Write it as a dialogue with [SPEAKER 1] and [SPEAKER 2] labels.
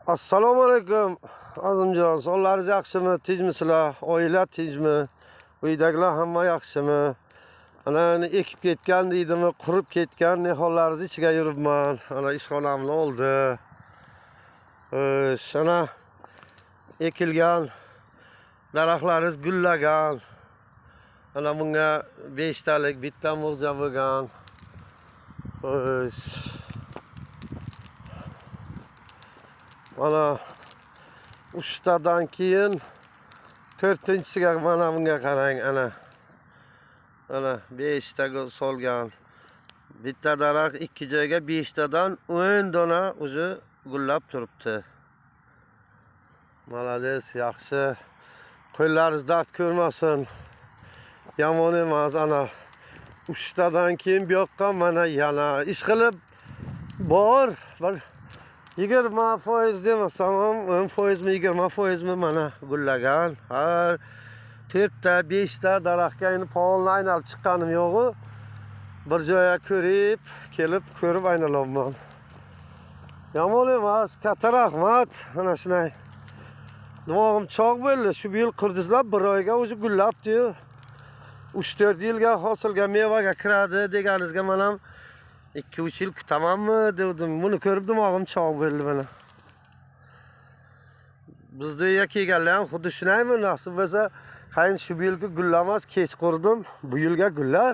[SPEAKER 1] Assalomu alaykum, Azimjon. Sog'ligingiz yaxshimi? Tinchmisizlar? Oila tinchmi? Uydagilar hamma yaxshimi? Ana endi ekib ketgan deydimi, qurib ketgan nihollaringiz ichiga yuribman. Ana ishxonamni oldi. Xo'sh, ana ekilgan daraxtlaringiz gullagan. Ana bunga 5 talik bitta murja bo'lgan. Xo'sh. Mana 3 tadan keyin 4-inchisiga mana bunga qarang, ana. Ana 5 ta solgan. Bitta daraxt 2 joyga 5 tadan 10 dona o'zi gullab turibdi. Молодец, yaxshi. Qo'llaringiz dard ko'rmasin. Yomon emas, ana 3 tadan keyin bu yoqqa mana yana ish qilib bor bir 20% demasam ham 10% mi 20% mi mana gullagan. Har 4 ta 5 ta daraxtga endi polni aylanib chiqqanim yo'g'u. Bir joyga ko'rib, kelib ko'rib aylanibman. Yomon emas, katta rahmat. Mana shunday. Dimog'im chog' bo'ldi. Shu yil qurdizlab bir oyga o'zi gullabdi-yu. 3-4 yilga hosilga, mevaga kiradi deganingizga men ham 2-3 yil kutamanmi dedim. Buni ko'rib dimog'im chog' bo'ldi mana. Bizni uyga kelganlar ham xuddi shunaymi, nasib bo'lsa, qayin shu yilgi gullamas, kech qurdim. Bu yilga gullar.